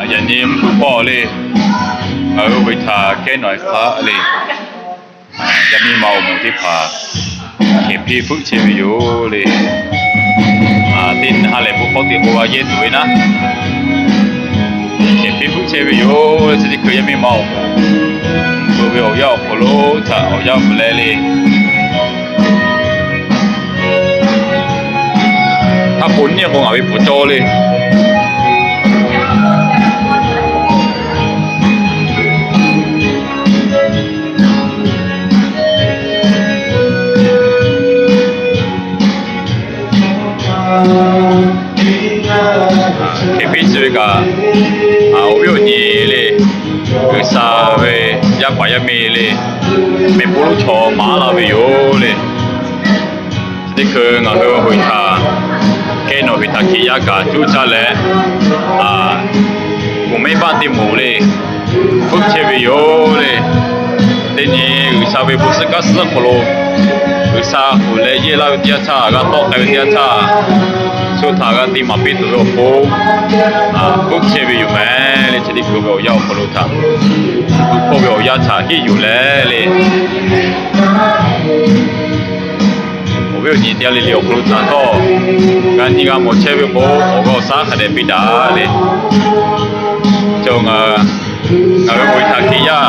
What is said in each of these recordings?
Yaꞈ nyi mvuhˇ hpawˇ le, ngaˬ hui Hk'aˬ htaꞈ kehˉ nawˬ hk'aˆ le, yaˇ miˇ ma awˬ moˍ teˇ hpaˍ hkehˍ hpiˇ hpfuhˆ chehˇ ve yoˬ le. Teˇ nyi ha lehˬ bon hkawˇ te k'o g'a yehˇ tuˬ ve naˉ, hkehˍ hpiˇ hpfuhˆ chehˇ ve yoˬ. Chi teˇ hkui yaˇ miˇ ma awˬ moˍ, peuˬ ve awˬ yanˇ awˬ hk'aw lo htaꞈ awˬ yanˇ awˬ hk'aw leh le, hk'a peu-eˬ nyiˇ k'o ngaˬ ve pfuhˍ cawˇ le. Hkehˍ piˇ chi ve kaꞈ, awˬ viˉ awˬ nyi le, G'uiˬsha ve yaˇ paˍ yaˇ miˇ le, mehˆ puˇ lonˉ chaw maˍ laˇ ve yoˬ le. Chi teˇ hkui ngaˬ hui Hk'aˬ htaꞈ kehˉ nawˬ Hk'aˬ htaꞈ hkiꞈ yaˇ kaꞈ cuˇ caˇ leh, kuˬ mehˆ baˆ teˇ moˍ le, hpfuhˆ chehˇ ve yoˬ le. Teˇ nyi G'uiˬsha ve bon suhˍ kanˉ suhˍ hk'aw lo, G'uiˬsha kuˬ leh yehˇ laˇ ve teˇ yanˇ htaˇ, g'a tawˆ k'ai ve teˇ yanˇ htaˇ, shu htaꞈ g'a te maˍ piˇ tuˬ ve awˬ pon, hpfuhˆ chehˇ ve yoˬ mehˍ le. Chi teˇ hkui ve awˬ yanˇ awˬ hk'aw lo htaꞈ, hk'oˆ ve awˬ yanˇ htaꞈ hiˆ yuˬ leh le, awˬ viˉ awˬ nyi teˇ g'aˇ le le awˬ hk'aw lo htaꞈ htawˇ, g'a nyi g'a mawˬ chehˇ ve k'o, awˬ g'aˇ awˬ shaˉ hk'a dehꞈ piˇ daꞈ le. Cawˬ ngaˬ, ngaˬ ve Hk'aˬ htaꞈ hkiꞈ yaˇ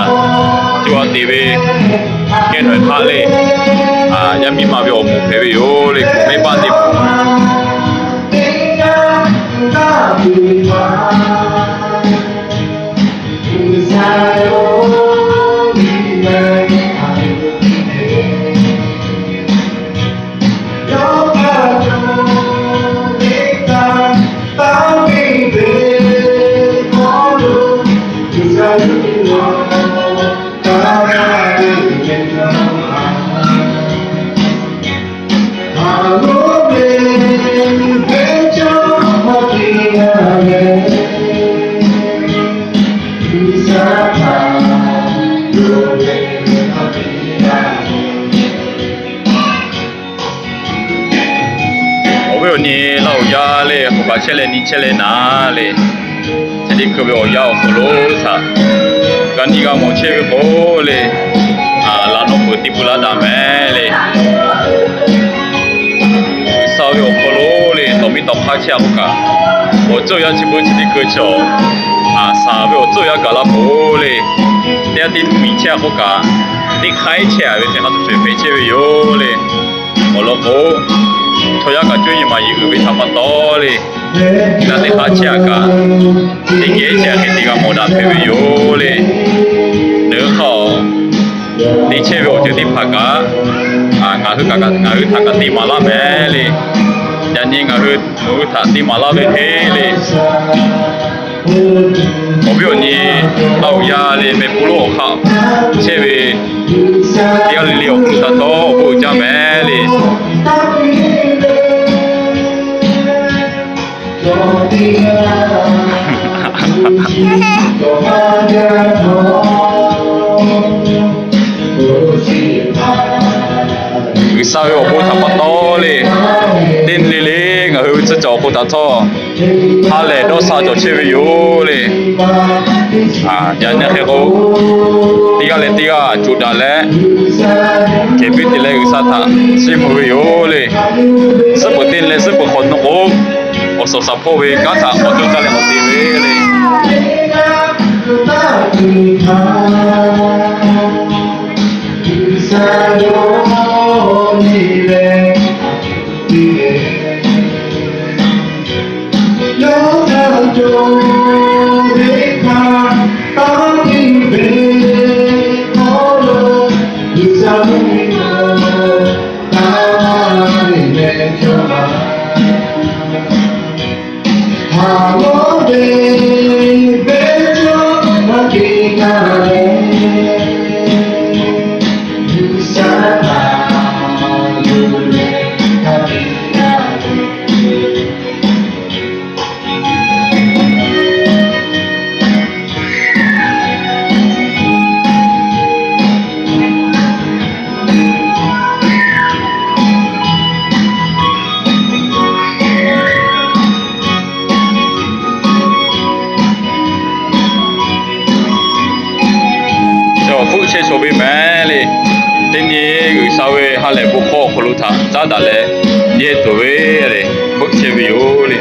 co ha te ve kehˉ nawˬ hk'aˆ le, yaˇ miˇ ma ve awˬ moˍ hpehꞈ ve yoˬ le, kuˬ mehˆ baˆ teˇ moˍ. Awˬ viˉ awˬ nyi laˇ awˬ yaˇ le, k'oˆ kaꞈ chehˇ leh nyi chehˇ leh naˍ le, chi teˇ hkui ve awˬ yanˇ awˬ hk'aw lo htaꞈ g'a nyi g'a mawˬ chehˇ ve k'o le, laꞈ nawˉ peuˬ teˇ pui laˇ daꞈ mehˍ le. G'uiˬsha ve awˬ hk'aw lo le, tawˍ miˇ tawˍ hk'aˇ chehˇ a k'oˆ kaꞈ, awˬ ceuˬ yaˇ chi beuꞈ chi teˇ hkui chaw, shaˍ ve awˬ ceuˬ yaˇ gaˬ la peuˬ le. Teˇ g'aˇ tiˉ miˬ chehˇ a k'oˆ kaꞈ, teˇ hk'aˇ chehˇ a ve hk'e hk'a tuˬ sho hpehꞈ chehˇ ve yoˬ le. Awˬ lawn k'o, chaw yaˇ kaꞈ cuˇ yiˍ maˍ yiˍ uiˍ ve htaꞈ pa taw le, teˇ g'aˇ teˇ hk'aˇ chehˇ a kaꞈ, teˇ geh chehˇ a hk'e te g'a mawˬ daꞈ hpehꞈ ve yoˬ le. Nawˬ hui hk'aw te chehˇ ve awˬ ceuˬ teˇ hpaˍ kaꞈ, ngaˬ hui kaꞈ, ngaˬ hui htaꞈ kaꞈ te maˍ laˇ mehˍ le. Yaꞈ nyi ngaˬ hui, ngaˬ hui htaꞈ te maˍ laˇ ve hk'e le, awˬ viˉ awˬ nyi laˇ awˬ yaˇ le, mehˆ puˇ lonˉ awˬ hk'aˆ chehˇ ve teˇ g'aˇ le le awˬ hk'aw lo htaꞈ htawˇ awˬ bon uiˍ jaˇ mehˍ le. G'uiˬsha ve awˬ bon htaꞈ pa taw le, teˇ nyi le le ngaˬ hui ve tcuhˇ cawˬ awˬ hk'aw lo htaꞈ htawˇ ha lehˬ dawˇ sha cawˬ chehˇ ve yoˬ le. Yaꞈ nyi hk'e k'o, teˇ g'aˇ leh teˇ g'aˇ cuˬ daꞈ leh, hkehˍ piˇ te leh G'uiˬsha htaꞈ chiˇ mvuh ve yoˬ le. Suhˉ peuˬ teˇ nyi leh suhˉ peuˬ hk'awꞈ nawˉ k'o, awˬ suhˍ awˬ shaˍ hpawˇ ve kanˉ htaꞈ k'awꞈ cuˇ caˇ leh k'awꞈ te ve le. chehˇ shawˍ ve mehˍ le. Teˇ nyi G'uiˬsha ve ha lehˬ bon hkawˇ awˬ hk'aw lo htaꞈ caˉ daꞈ leh yehˇ tuˬ ve le, beuꞈ chehˇ ve yoˬ le.